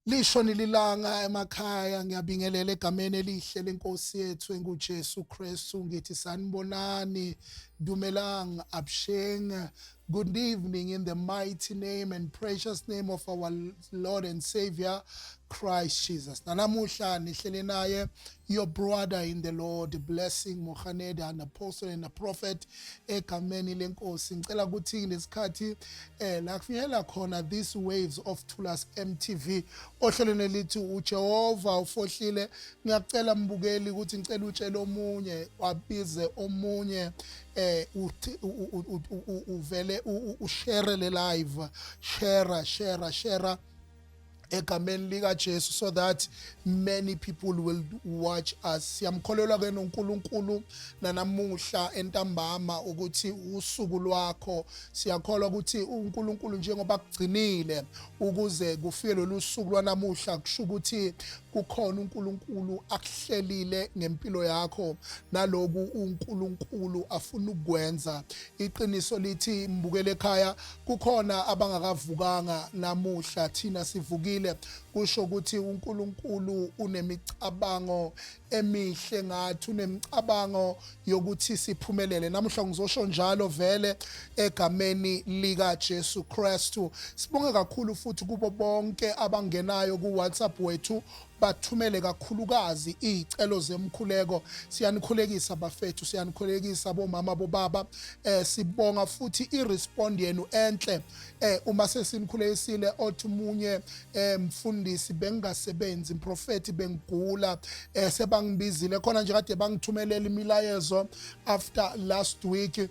Lishonile ilanga emakhaya. Ngiyabingelela egameni elihle lenkosi yethu enguJesu Kristu. Ngithi sanibonani, dumelang, avuxeni, good evening in the mighty name and precious name of our Lord and Savior Christ Jesus. Nanamuhla nihlele naye, your brother in the Lord, Blessing Moganedi, an apostle and a prophet egameni lenkosi. Ngicela ukuthi lesikhathi la kufinyelela khona these waves of Thulas MTV ohlelweni elithi uJehova ufohlile, ngiyacela mbukeli ukuthi ngicela utshele omunye, wabize omunye, uthi uvele ushare le live, share, share, share egameni lika Jesu so that many people will watch us. Siyamkholelwa ke noNkulunkulu nanamuhla entambama ukuthi usuku lwakho. Siyakholwa ukuthi uNkulunkulu njengoba kugcinile ukuze kufike lolu suku lwanamuhla, kusho ukuthi kukhona uNkulunkulu akuhlelile ngempilo yakho naloku uNkulunkulu afuna ukukwenza. Iqiniso lithi, mbukele ekhaya, kukhona abangakavukanga namuhla, thina sivukile. Kusho ukuthi uNkulunkulu unemicabango emihle ngathi, unemicabango yokuthi siphumelele. Namuhla ngizosho njalo vele egameni lika Jesu Kristu. Sibonge kakhulu futhi kubo bonke abangenayo ku WhatsApp wethu, bathumele kakhulukazi izicelo zemkhuleko. Siyanikhulekisa bafethu, siyanikhulekisa bomama, bobaba. Sibonga futhi irespond yenu enhle uma sesinikhulekisile. Othi munye, "Mfundisi, bengingasebenzi, mprofeti, bengigula, sebangibizile khona nje." Kade bangithumelela imilayezo after last week,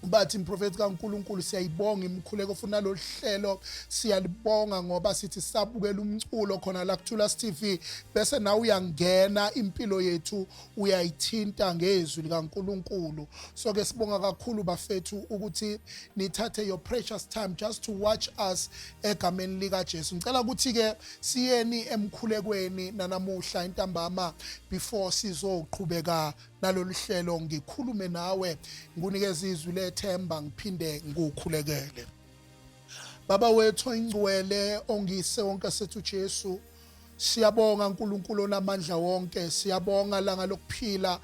bathi, "Mprofeti kaNkuluNkulu, siyayibonga imikhuleko futhi nalolu hlelo siyalibonga, ngoba sithi sabukela umculo khona la kuThulas TV, bese nawe uyangena impilo yethu, uyayithinta ngezwi likaNkuluNkulu." So ke sibonga kakhulu bafethu ukuthi nithathe your precious time just to watch us egameni lika Jesu. Ngicela ukuthi ke siyeni emkhulekweni nanamuhla intambama before sizoqhubeka nalolu hlelo, ngikhulume nawe, ngikunikeza izwi lethemba, ngiphinde ngikukhulekele. Baba wethu oyingcwele, ongise wonke sethu Jesu, siyabonga uNkulunkulu onamandla wonke, siyabonga langa lokuphila.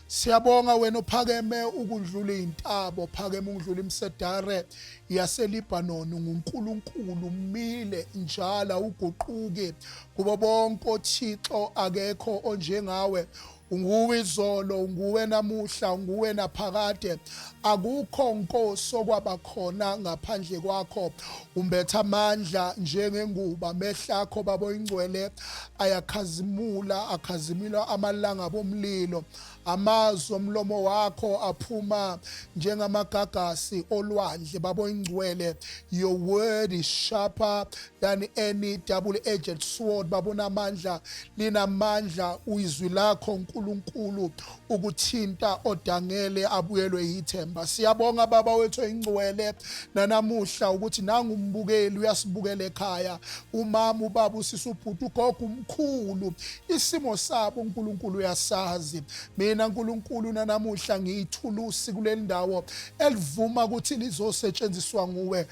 Siyabonga wena ophakeme ukudlula izintaba, phakeme ukudlula imisedare yaseLebanon. NguNkulunkulu umile njalo, uguquke. Kubo bonke othixo akekho onjengawe. Unguwe izolo, unguwe namuhla, unguwe naphakade. Akukho nkosi okwaba khona ngaphandle kwakho. Umbetha amandla njengenguba. Amehlo akho, baba oyingcwele, ayakhazimula, akhazimula amalanga bomlilo. Amazwi omlomo wakho aphuma njengamagagasi olwandle, baba oyingcwele. Your word is sharper than any double edged sword, babona amandla, linamandla uyizwi lakho uNkulunkulu ukuthinta odangele abuyelwe yithemba. Siyabonga baba wethu oyingcwele nanamuhla ukuthi nangu umbukeli uyasibukela ekhaya, umama, ubaba, usisi, ubhuti, ugogo, umkhulu. Isimo sabo uNkulunkulu uyasazi. Mina uNkulunkulu nanamuhla ngiyithulusi kuleli ndawo elivuma ukuthi lizosetshenziswa nguwe.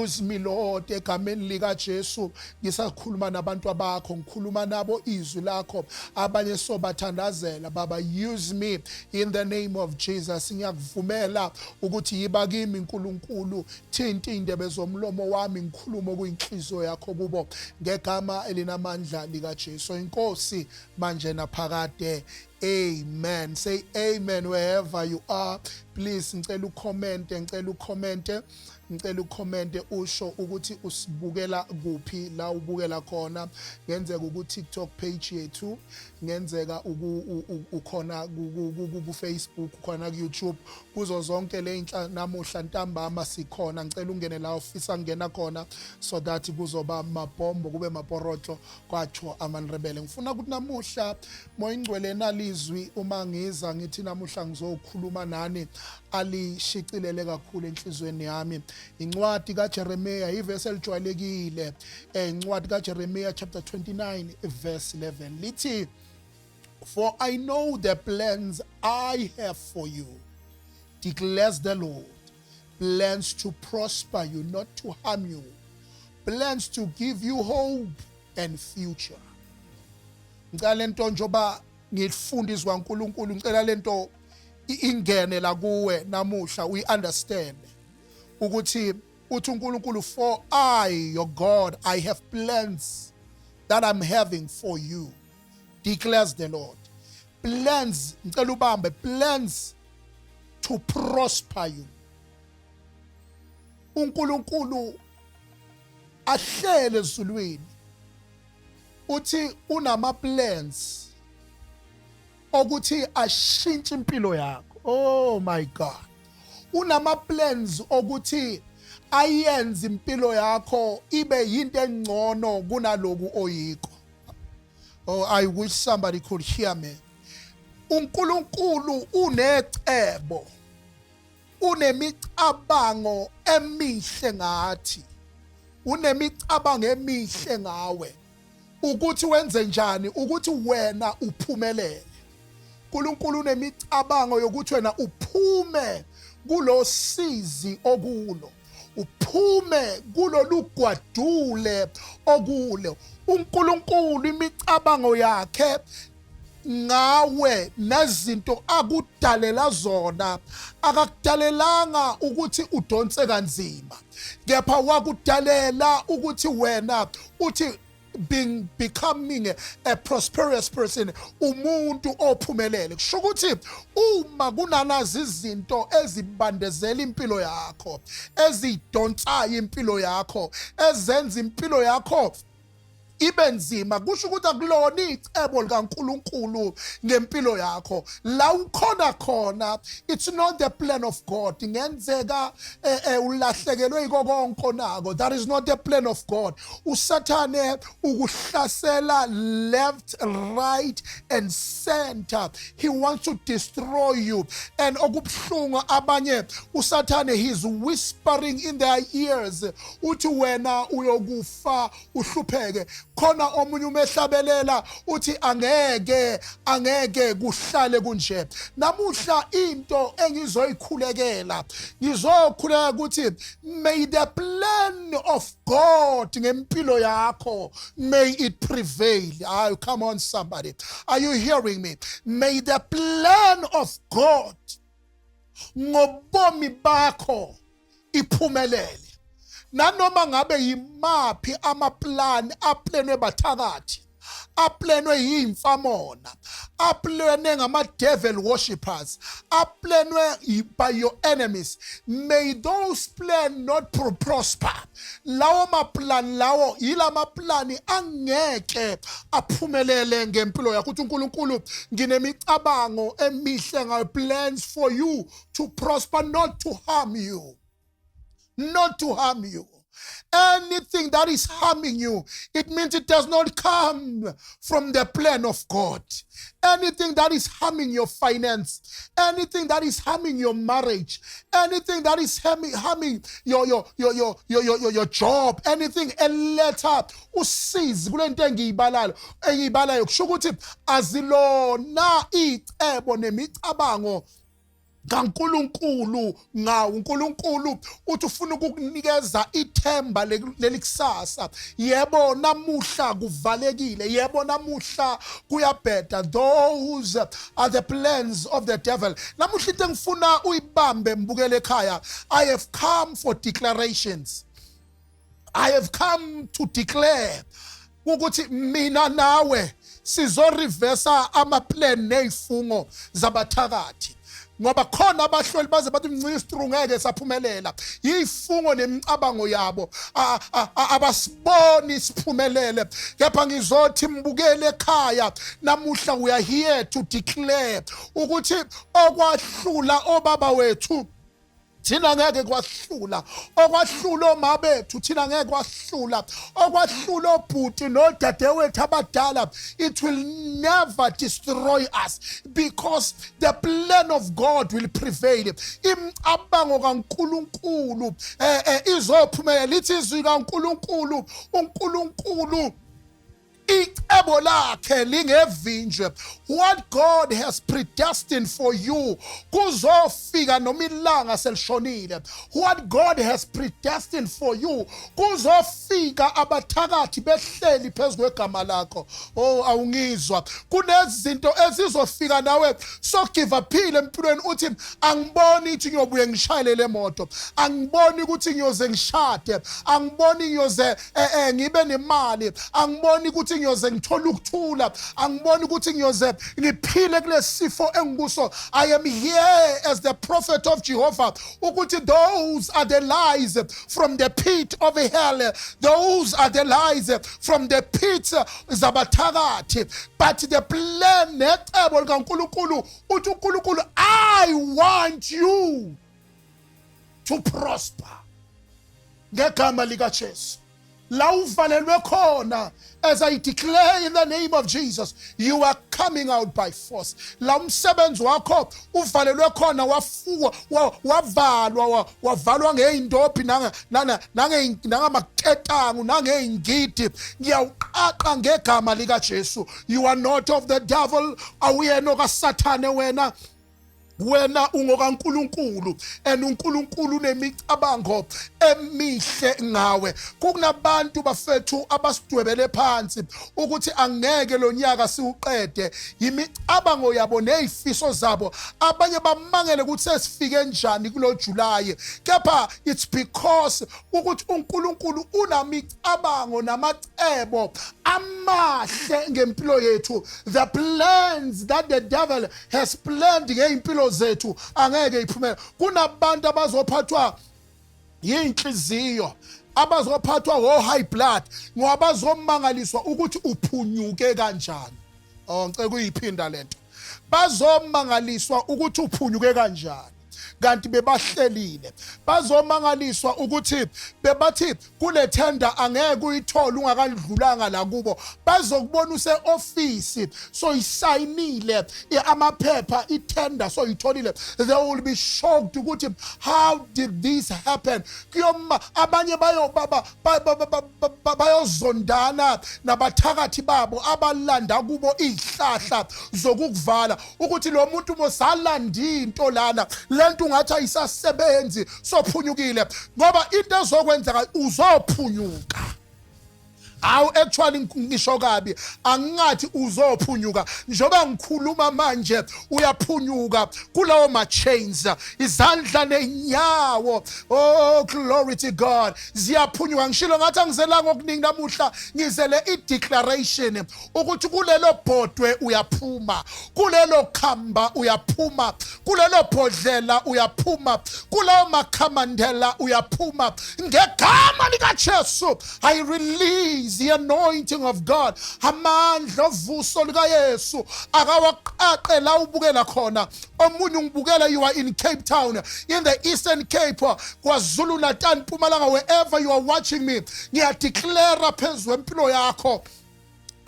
Use me, Lord, egameni lika Jesu. Ngisakhuluma nabantu abakho, ngikhuluma nabo izwi lakho, abanye sobathandazela. Baba, use me in the name of Jesus. Ngiyakuvumela ukuthi yiba kimi uNkulunkulu, thinta indebe zomlomo wami, ngikhulume kuyinhliziyo yakho kubo ngegama elinamandla lika Jesu, inkosi manje naphakade. Amen. Say amen wherever you are, please. Ngicela ucomment, ngicela ucomment, ngicela ucomment, usho ukuthi usibukela kuphi, la ubukela khona. Ngenzeka ku TikTok page yethu, ngenzeka ukhona ku Facebook, ukhona ku YouTube, kuzo zonke le inhla. Namuhla ntambama sikhona. Ngicela ungene la ufisa ngena khona so that kuzoba mabhombo, kube maporotlo, kwatsho amaNdebele. Ngifuna ukuthi namuhla Moya Ingcwele nalizwi uma ngiza ngithi namuhla ngizokhuluma nani, alishicilele kakhulu enhlizweni yami. Incwadi kaJeremiah, ivesi elijwayelekile, incwadi kaJeremiah chapter 29 verse 11 lithi, "For I know the plans I have for you, declares the Lord, plans to prosper you, not to harm you." Plans to give you hope and future. Ngicela lento, njoba ngifunda izwi kaNkuluNkulu, ngicela lento ingene la kuwe namuhla, uyi understand ukuthi uthi uNkulunkulu, "For I, your God, I have plans that I'm having for you, declares the Lord." Plans, ngicela ubambe, plans to prosper you. uNkulunkulu ahlele ezulwini uthi unama plans okuthi ashintshe impilo yakho. Oh my God, unama plans okuthi ayenze impilo yakho ibe yinto engcono kunaloku oyikho. Oh, I wish somebody could hear me. uNkulunkulu unecebo, unemicabango emihle ngathi, unemicabango emihle ngawe ukuthi wenze njani ukuthi wena uphumelele. uNkulunkulu unemicabango yokuthi wena uphume kulosizi okulo, uphume kulolugwadule okulo. uNkulunkulu imicabango yakhe ngawe nezinto akudalela zona, akakudalelanga ukuthi udonse kanzima, kepha wakudalela ukuthi wena uthi being becoming a prosperous person, umuntu ophumelele. Kusho ukuthi uma kunanazi izinto ezibandezela impilo yakho, ezidonsayo impilo yakho, ezenza impilo yakho ibe nzima, kusho ukuthi akulona icebo likaNkuluNkulu ngempilo yakho. La ukhona khona, it's not the plan of God. Ingenzeka ulahlekelwe yiko konke onako, that is not the plan of God. Usathane ukuhlasela left, right and center. He wants to destroy you. And okubuhlungu, abanye usathane, he's whispering in their ears, uthi wena uyokufa uhlupheke. Khona omunye umehlabelela uthi angeke, angeke kuhlale kunje. Namuhla into engizoyikhulekela, ngizokhuleka ukuthi may the plan of God ngempilo yakho, may it prevail. Ah, come on, somebody, are you hearing me? May the plan of God ngobomi bakho iphumelele, nanoma ngabe yimaphi amaplani aplanwe bathakathi, aplanwe yimfamona, aplanwe ngama-devil worshippers, aplanwe by your enemies. May those plan not prosper. Lawo maplan lawo, yila maplani angeke aphumelele ngempilo yakho. Uthi uNkulunkulu, "Nginemicabango emihle ngayo," plans for you to prosper, not to harm you, not to harm you. Anything that is harming you, it means it does not come from the plan of God. Anything that is harming your finance, anything that is harming your marriage, anything that is harming your job, anything eletha usizi kulento engiyibalayo, kusho ukuthi azilona icebo nemicabango kaNkuluNkulu ngawo. uNkulunkulu uthi ufuna ukukunikeza ithemba lelikusasa. Yebo, namuhla kuvalekile, yebo, namuhla kuyabheda, those are the plans of the devil. Namuhla into engifuna uyibambe, mbukele ekhaya, I have come for declarations. I have come to declare ukuthi mina nawe sizoreversa ama-plan nezifungo zabathakathi, ngoba khona abahloli baze bathi mncistru ngeke saphumelela. Yifungo nemicabango yabo, abasiboni siphumelele. Kepha ngizothi, mbukele ekhaya, namuhla we are here to declare ukuthi okwahlula obaba wethu thina ngeke kwahlula, okwahlula oma bethu thina ngeke kwahlula, okwahlula obhuti nodadewethu abadala, it will never destroy us because the plan of God will prevail. Imicabango kaNkuluNkulu izophumelela. Lithi izwi kaNkuluNkulu, uNkulunkulu Icebo lakhe lingevinjwe. What God has predestined for you kuzofika noma ilanga selishonile. What God has predestined for you kuzofika abathakathi behleli phezu kwegama lakho. Oh, awungizwa. Kunezinto ezizofika nawe so give uphile empilweni, uthi angiboni ukuthi ngiyobuye ngishayele le moto, angiboni ukuthi ngiyoze ngishade, angiboni ngiyoze ngibe nemali, angiboni ukuthi ngiyoze ngithole ukuthula, angiboni ukuthi ngiyoze ngiphile kulesifo engikuso. I am here as the prophet of Jehovah ukuthi those are the lies from the pit of hell, those are the lies from the pit zabathakathi, but the plan necebo likaNkulunkulu, uthi uNkulunkulu, "I want you to prosper." Ngegama likaJesu, la uvalelwe khona, as I declare in the name of Jesus, you are coming out by force. La umsebenzi wakho uvalelwe khona, wafuwa, wavalwa, wavalwa ngey'ndophi nangamaketangu nangey'ngidi, ngiyawuqaqa ngegama likaJesu. You are not of the devil. Awuyena okaSathane wena. Wena ungokaNkulunkulu, and uNkulunkulu unemicabango emihle ngawe. Kunabantu bafethu abasidwebele phansi ukuthi angeke lo nyaka siwuqede, imicabango yabo nezifiso zabo. Abanye bamangele ukuthi sesifike njani kulo July, kepha it's because ukuthi uNkulunkulu unamicabango namacebo amahle ngempilo yethu. The plans that the devil has planned ngeimpilo zethu angeke iphumele. Kunabantu abazophathwa yinhliziyo, abazophathwa wo high blood, ngoba bazomangaliswa ukuthi uphunyuke kanjani. Oh, ngicela ukuyiphinda lento. Bazomangaliswa ukuthi uphunyuke kanjani kanti bebahlelile. Bazomangaliswa ukuthi bebathi kule tender angeke uyithole ungakadlulanga la kubo. Bazokubona use-ofisi soyisayinile amaphepha, i-tender soyitholile. They will be shocked ukuthi how did this happen. Kuyoma abanye bayo bayozondana nabathakathi babo abalanda kubo izihlahla zokukuvala, ukuthi lo muntu mosalanda into lana, lento ungathi ayisasebenzi, sophunyukile, ngoba into ezokwenzeka, uzophunyuka. Awu, actually ngisho kabi, angingathi uzophunyuka. Njengoba ngikhuluma manje, uyaphunyuka kulawo ma chains, izandla nenyawo. Oh, glory to God, ziyaphunyuka. Ngishilo ngathi angizelanga okuningi namuhla, ngizele i-declaration ukuthi kulelo bhodwe uyaphuma, kulelo khamba uyaphuma, kulelo bhodlela uyaphuma, kulawo makhamandela uyaphuma. Ngegama likaJesu, I release the anointing of God. Amandla ovuso likaYesu akawaqaqe la ubukela khona. Omunye ungibukela, you are in Cape Town, in the Eastern Cape, KwaZulu Natal, Mpumalanga, wherever you are watching me, ngiyadeclare phezu kwempilo yakho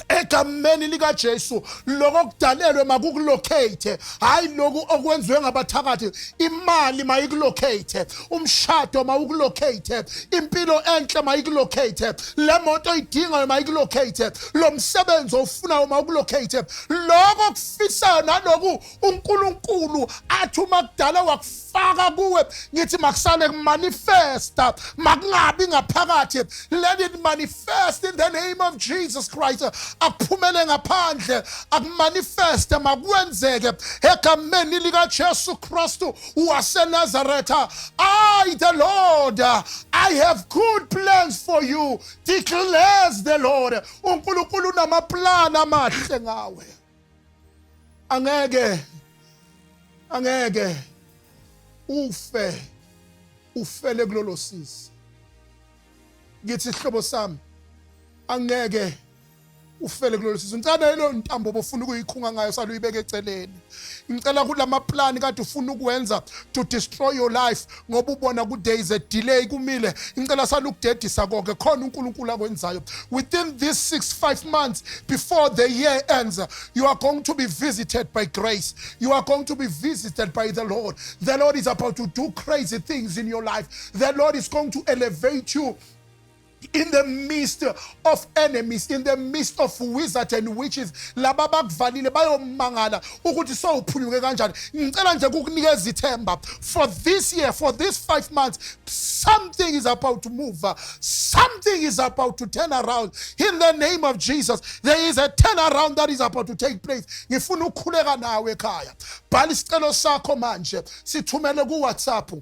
egameni likaJesu, lokho kudalelwe makukulocate, hayi lokhu okwenziwe ngabathakathi. Imali mayikulocate, umshado mawukulocate, impilo enhle mayikulocate, le moto oyidingayo mayikulocate, lo msebenzi ofunayo mawukulocate, lokho kufisayo naloku uNkulunkulu athi uma kudala wakufaka kuwe, ngithi makusale kumanifesta, makungabi ngaphakathi. Let it manifest in the name of Jesus Christ. Akuphumele ngaphandle, akumanifeste, makwenzeke egameni likaJesu Kristu waseNazaretha. I, the Lord, I have good plans for you, declares the Lord. UNkulunkulu unamaplan amahle ngawe. Angeke ufe ufele kulolo sizi. Ngithi ihlobo sami, angeke ufele kulolo sizi. Ngicela leyo ntambo bofuna ukuyikhunga ngayo, saluyibeka eceleni. Ngicela kulama plan kade ufuna ukwenza to destroy your life ngoba ubona ku there is a delay, kumile, ngicela salukudedisa konke. Khona uNkulunkulu akwenzayo within this 6 5 months before the year ends. You are going to be visited by grace. You are going to be visited by the Lord. The Lord is about to do crazy things in your life. The Lord is going to elevate you. In the midst of enemies, in the midst of wizards and witches, laba bakuvalile bayomangala ukuthi sowuphunyuke kanjani. Ngicela nje ukukunikeza ithemba for this year, for this 5 months, something is about to move, something is about to turn around in the name of Jesus. There is a turnaround that is about to take place. Ngifuna ukukhuleka nawe ekhaya. Bhala isicelo sakho manje, sithumele ku WhatsApp.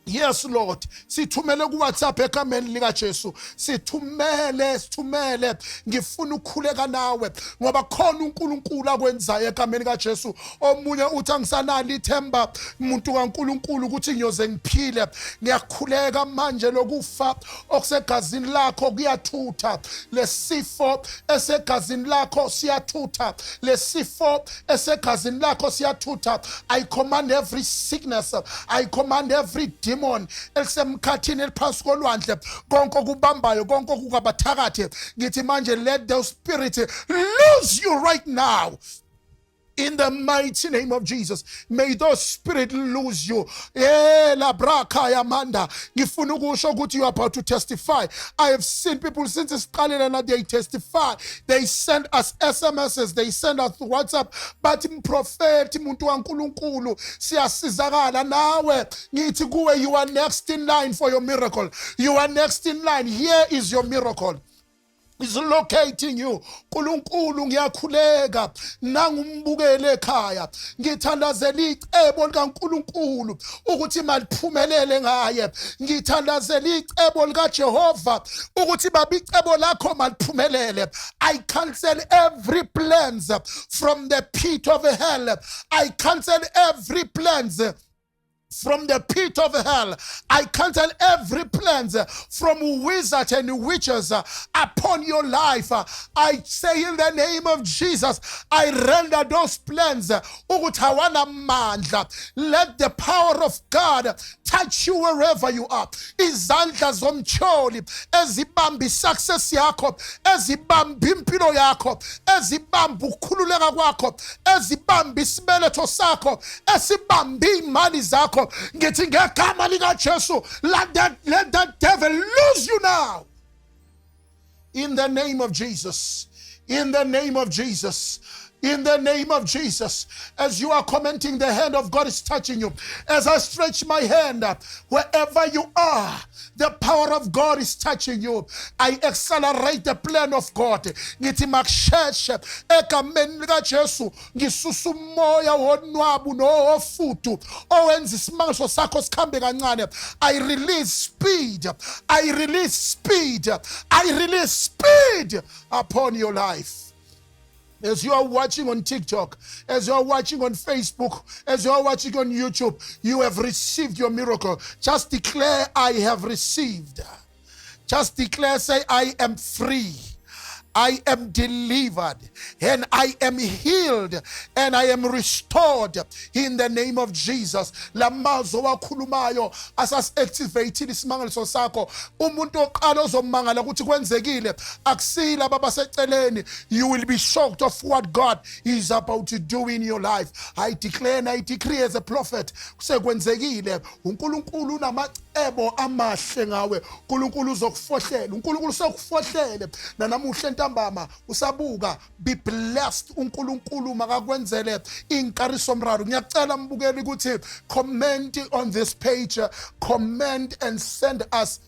Yes, Lord, sithumele ku WhatsApp egameni lika Jesu. Sithumele, sithumele. Ngifuna ukukhuleka nawe ngoba khona uNkulunkulu akwenzayo egameni ka Jesu. Omunye uthi, "Angisanalo ithemba, umuntu kaNkulunkulu, ukuthi ngiyoze ngiphile." Ngiyakhuleka manje, lokufa okusegazini lakho kuyathutha. Lesifo esegazini lakho siyathutha. Lesifo esegazini lakho siyathutha. I command every sickness, I command every demon elisemkhathini, eliphansi kolwandle, konke okubambayo, konke okukabathakathi, ngithi manje, let the spirit lose you right now. In the mighty name of Jesus, may those spirit lose you. Yeah, la braka yamanda. Ngifuna ukusho ukuthi you are about to testify. I have seen people since isiqalile na, they testify. They send us SMSs, they send us WhatsApp. But prophet, umuntu waNkulunkulu, siyasizakala nawe. Ngithi kuwe, you are next in line for your miracle. You are next in line. Here is your miracle is locating you. Nkulunkulu, ngiyakhuleka nangumbukele ekhaya, ngithandazela icebo likaNkulunkulu ukuthi maliphumelele ngaye. Ngithandazela icebo likaJehova ukuthi, Baba, icebo lakho maliphumelele. I cancel every plans from the pit of hell. I cancel every plans from the pit of hell. I cancel every plans from wizards and witches upon your life. I say, in the name of Jesus, I render those plans ukuthi awanamandla. Let the power of God touch you wherever you are. Izandla zomtyholi ezibamba success yakho, ezibamba impilo yakho, ezibamba ukukhululeka kwakho, ezibamba isibeletho sakho, esibamba imali zakho, ngithi ngegama likaJesu, let that devil lose you now in the name of Jesus. In the name of Jesus. In the name of Jesus. As you are commenting, the hand of God is touching you. As I stretch my hand, wherever you are, the power of God is touching you. I accelerate the plan of God. Ngithi makusheshe egameni likaJesu. Ngisusa umoya wonwabu nowofudu owenza isimangaliso sakho sikhambe kancane. I release speed. I release speed. I release speed upon your life. As you are watching on TikTok, as you are watching on Facebook, as you are watching on YouTube, you have received your miracle. Just declare, "I have received." Just declare, say, "I am free. I am delivered and I am healed and I am restored in the name of Jesus." Lamazwi owakhulumayo asasi-activate isimangaliso sakho. Umuntu oqala ozomangala ukuthi kwenzekile akusila babaseceleni. You will be shocked of what God is about to do in your life. I declare and I decree as a prophet, sekwenzekile. UNkulunkulu unamacebo amahle ngawe. uNkulunkulu uzokufohlela. uNkulunkulu sekufohlele nanamuhla ntambama usabuka. Be blessed. uNkulunkulu makakwenzele inkarisomraro. Ngiyacela mbukeli ukuthi comment on this page, comment and send us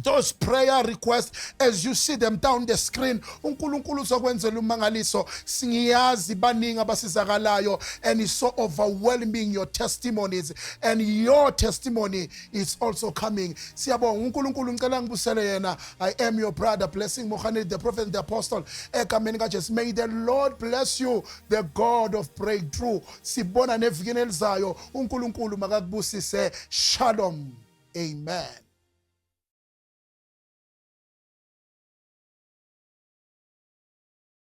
those prayer requests as you see them down the screen. uNkulunkulu uzokwenzela umangaliso. Singiyazi baningi abasizakalayo and it's so overwhelming, your testimonies, and your testimony is also coming. Siyabonga uNkulunkulu. Ngicela ngibusele yena. I am your brother, Blessing Mohanedi, the prophet and the apostle, egameni kaJesu. May the Lord bless you, the God of breakthrough. Sibona nevikini elizayo. uNkulunkulu makakubusise. Shalom, amen.